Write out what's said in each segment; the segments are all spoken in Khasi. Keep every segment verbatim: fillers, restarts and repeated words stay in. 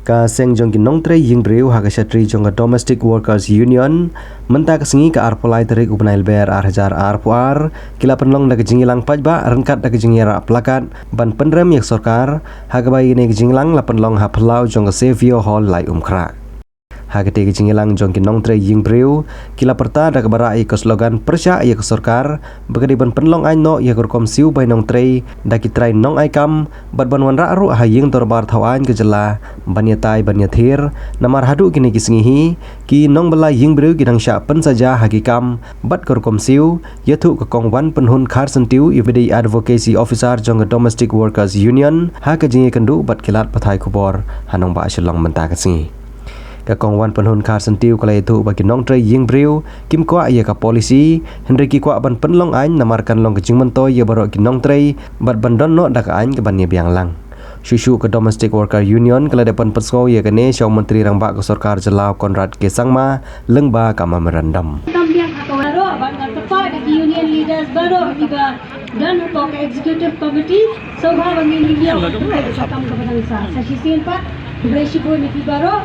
Ka seng jong ki nongtrei ïing briew ha ka shatri jong ka Domestic Workers Union, mynta ka sngi ka arphew lai tarik u bnai Lber ar hajar arphew ar, ki la pynlong da ka jingïalang paidbah ryngkat da ka jingïarap plakat ban pynrem ïa ka sorkar, ha kaba ïa kane ka jingïalang la pynlong ha phyllaw jong ka Savio Hall, Laitumkhrah. Ha katei ka jingïalang jong ki nongtrei ïing briew, ki la pyrta da kaba rah ïa ka slogan pyrshah ïa ka sorkar, ba ka dei ban pynlong aiñ noh ïa ka rukom siew bai nongtrei da ki trai nongai kam, bad ban wanrah ruh ha ïing dorbar thaw aiñ ka jylla ban ïatai ban ïathir, namar haduh kine ki sngi hi, ki nongbylla ïing briew ki dang shah pynsaja ha ki kam bad ka rukom siew, ïathuh ka Kong Wanpynhun Kharsyntiew, ïa ba dei Advocacy Officer jong ka Domestic Workers Union, ha ka jingïakynduh bad ki lad pathai khubor ha nongbah Shillong mynta ka sngi. Ka Kong Wanpynhun Kharsyntiew ka la ïathuh ba ki nongtrei ïing briew kim kwah ïa ka policy, hynrei ki kwah ban pynlong aiñ namar kan long ka jingmyntoi ïa baroh ki nongtrei bad ban don noh da ka aiñ kaban ïabiang lang. Shuh shuh ka Domestic Worker Union ka la dep ban pynsngew ïa kane sha u Myntri Rangbah ka Sorkar Jylla Conrad K Sangma lyngba ka memorandum. Kam biang ha ka waroh, bad nga kyrpad ïa ki union leaders baroh kiba don hapoh ka executive committee, sngewbha ba ngin ïa ka kam kaba dang sah. Sa shisien pat, khublei shibun ïa phi baroh.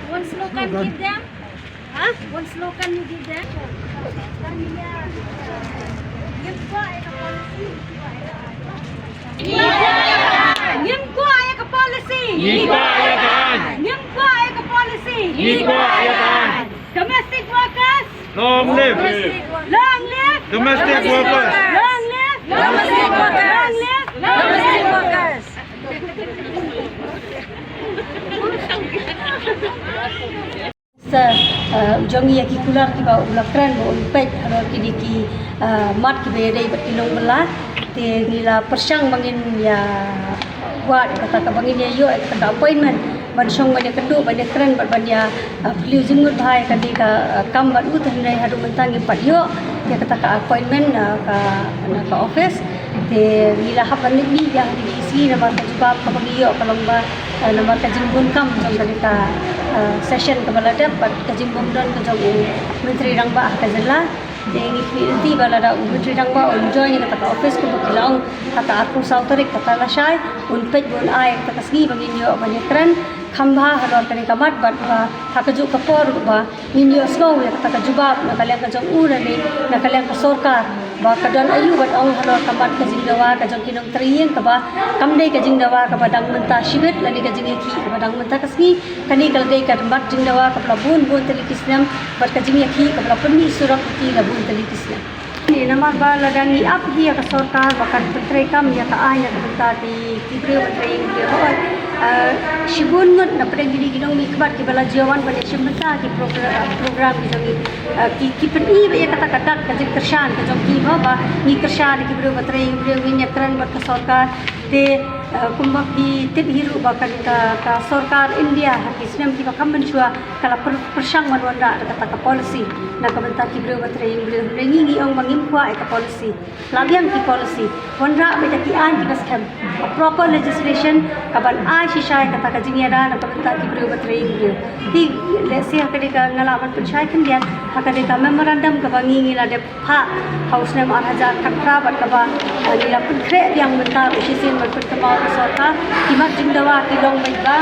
One slogan, give them. Huh? One slogan you give them. Ngim kwah ïa ka policy. Ngim kwah ïa ka policy. Ngim kwah ïa ka policy. Ngim kwah ïa ka policy. Ngim kwah ïa ka policy. Ngim kwah ïa ka policy. Domestic workers. Long live. Long live. Domestic workers. Long live. Domestic workers. Long live. Domestic workers. Sa, uh, u jong ngi ïa ki kular kiba u la kren ba un peit halor kine ki, uh, mat kiba ïadei bad ki nongbylla. Te ngi la pyrshang ba ngin ïa wad kata kaba ngin ïa ïoh kata ka appointment ban shong ban ïa kynduh ban ïa kren bad ban ïa, uh, phylliew jingmut bha ïa kane ka, uh, kam bad u, te hynrei haduh mynta ngim pat ïoh ïa kata ka appointment, uh, ka, na ka office. Te ngi la hap ban leit mih ïa ha kine ki sngi namar ka jubab kaba ngi ïoh ka long ba, uh, namar ka jingbun kam jong kane ka, uh, session kaba la dep bad ka jingbym don ka jong u Myntri Rangbah ha ka jylla. Te ngi khmih lynti ba lada u Myntri Rangbah un join ïa kata ka office kumba ki la ong ha ka arphew saw tarik kata lashai, un peit ba un ai kata ka sngi ba ngin ïoh ban ïa kren kham bha halor kane ka mat bad ba ha kajuh ka por ba ngin ïoh sngew ïa kata ka jubab na ka liang ka jong u lane na ka liang ka sorkar ba ka don aïu ban ong halor ka mat ka jingdawa ka jong ki nongtrei ïing kaba kam dei ka jingdawa kaba dang mynta shibit lane ka jingïakhih kaba dang mynta ka sngi. Kane ka la dei ka mat jingdawa kaba la bun bun tylli ki snem bad ka jingïakhih kaba la pynmih surok ïa ki la bun tylli ki snem. Namar ba lada ngi ap hi ïa ka sorkar ba kan pyntreikam ïa ka aiñ na ka bynta ki, ki briew ba trei ïing briew, hooid, eh, shibun ngut na pdeng kine ki nongmihkhmat kiba la ju wan ban ïashim bynta ki progra-, program ki jong ngi, eh, ki, ki pyni ba ïa kata ka dak ka jingkyrshan ka jong ki ba, ba ngi kyrshan ïa ki briew ba trei ïing briew, ngin ïakren bad ka sorkar. Te, eh, kumba phi tip hi ruh ba ka, ka, ka sorkar India ha ki snem kiba kham mynshuwa ka la pyr-, pyrshang ban wanrah da kata ka policy na ka bynta ki briew ba trei ïing briew. Hynrei ngi ngi ong ba ngim kwah ïa ka policy. La biang ki policy. Wanrah beit da ki aiñ kiba skhem. A proper legislation kaban ai shisha ïa kata ka jingïada na ka bynta ki briew ba trei ïing briew. Hi lehse ha kane ka nga lah ban pynshai khyndiat ha kane ka memorandum kaba ngi ngi la dep phah ha u snem ar hajar khatphra bad kaba, eh, ngi la pynkhreh biang mynta ruh shisien ban pynthymmai ïa ka sorkar. Ki mat jingdawa ki long beit ba,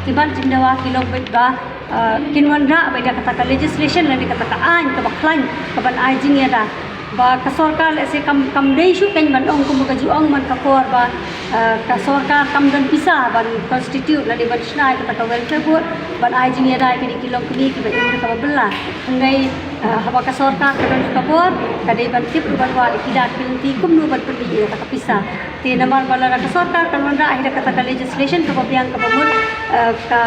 ki mat jingdawa ki long beit ba, eh, kin wanrah beit da kata ka legislation lane kata ka aiñ kaba khlaiñ kaban ai jingïada. Ba ka sorkar lehse kam, kam dei shuh kein ban ong kumba ka ju ong man ka por ba, eh, ka sorkar kam don pisa ban constitute lane ban shna ïa kata ka welfare board ban ai jingïada ïa kine ki longkmie kiba im da kaba bylla. Hynrei Ah, haba ka sorkar ka don ka bor, ka dei ban tip ruh ban wad ïa ki lad ki lynti kumno ban pynmih ïa kata ka pisa. Te namar ba lada ka sorkar kan wanrah hi da kata ka legislation kaba biang kaba mut, ah, ka,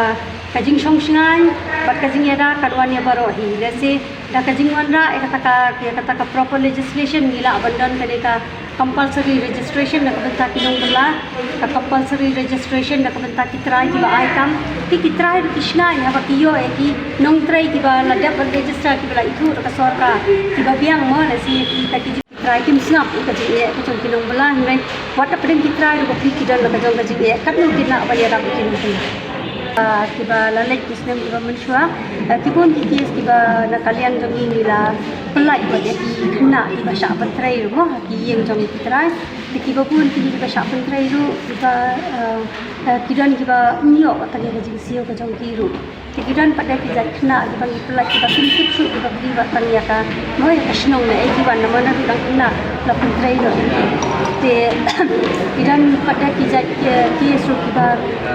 ka jingshong shngaiñ bad ka jingïada kan wan ïa baroh hi. Lehse da ka jingwanrah ïa kata ka, ïa kata ka proper legislation ngi lah ban don ka dei ka compulsory registration na ka bynta ki nongbylla, ka compulsory registration na ka bynta ki trai kiba ai kam. Te ki trai ruh ki shngaiñ haba ki ïoh ïa ki nongtrei kiba la dep ban register kiba la ithuh da ka sorkar, kiba biang mo, lehse ïa kita ki trai kim sngap ïa ka jingeh ka jong ki nongbylla, hynrei wat hapdeng ki trai ruh ba phi ki don la ka jong ka jingeh, katno kin lah ban ïarap ïa ki nongbylla. Ah, kiba la leit ki snem kiba mynshuwa, ah, ki bun ki case kiba na ka liang jong ngi ngi la pynlait bad ïa ki khynnah kiba shah pyntrei ruh mo ha ki ïing jong ki trai. Te kiba bun kine kiba shah pyntrei ruh kiba, ah, ah, ki don kiba ym ïoh tang ïa ka jingsiew ka jong ki ruh. Te ki don pat de ki jait khynnah kiba ngi pynlait kiba kim tip shuh kiba bri bad tang ïa ka, mo, ïa ka shnong ne ei ki wan namar naduh dang khynnah la pyntrei noh ïa ki. Te ki don pat de ki jait, eh, case ruh kiba,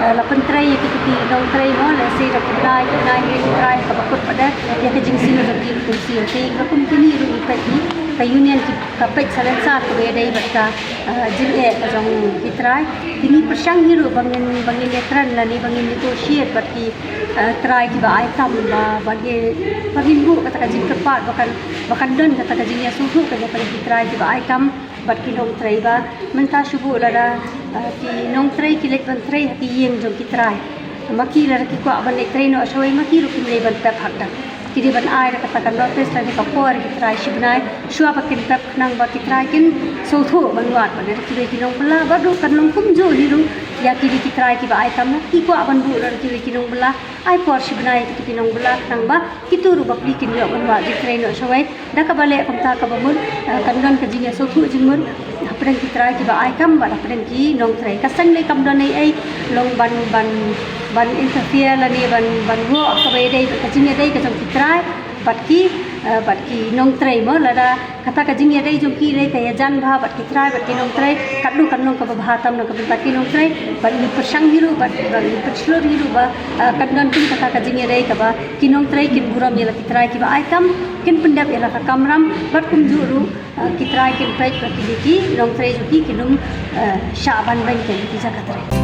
eh, la pyntrei ïa ki, ki nongtrei, mo, lehse da ki bnai ki bnai ki trai kaba kut pat de ïa ka jingsiew jong ki ruh kim siew. Te kiba kum kine ruh ngi peit hi ka union ki ka peit salonsar kaba ïadei bad ka, eh, jingeh ka jong ki trai. Te ngi pyrshang hi ruh ba ngin, ba ngin ïakren lane ba ngin negotiate bad ki, eh, trai kiba ai kam ba, ba ngin, ba ngin buh kata ka jingkyrpad ba kan, ba kan don kata ka jingïasngewthuh ka jong ki trai kiba ai kam bad ki nongtrei ba mynta shu buh lada, eh, ki nongtrei ki leit ban trei ha ki ïing jong ki trai. Ma ki lada ki kwah ban leit trei noh shawei ma ki ruh kim dei ban pep hakdang. Ki dei ban ai da kata ka notice lane ka por ki trai shi bnai shuwa ba kin pep khnang ba ki trai kin sngewthuh ban wad bad da kiwei ki nongbylla bad ruh kan long kumjuh hi ruh ïa kine ki trai kiba ai kam. Ki kwah ban buh da kiwei ki nongbylla, ai por shi bnai ïa kito ki nongbylla khnang ba kito ruh ba phi kin ïoh ban wad jingtrei noh shawei. Da kaba leh kumta kaba mut, eh, kan don ka jingïasngewthuh jingmut hapdeng ki trai kiba ai kam bad hapdeng ki nongtrei. Ka seng lei kam don ei ei, long ban, ban, ban interfere lane ban, ban wad kaba ïadei bad ka jingïadei ka jong ki trai bad ki, eh, bad ki nongtrei, mo. Lada kata ka jingïadei jong ki lei ka ïajan bha bad ki trai bad ki nongtrei, katno kan long kaba bha tam na ka bynta ki nongtrei. Bad ngi pyrshang hi ruh bad, bad ngi pynshlur hi ruh ba, eh, kan don kum kata ka jingïadei kaba ki nongtrei kin burom ïa la ki trai kiba ai kam, kin pyndep ïa la ka kamram bad kumjuh ruh, eh, ki trai kin peit ba kine ki nongtrei jong ki kin ym, eh, shah ban beiñ ïa ki jaka trei.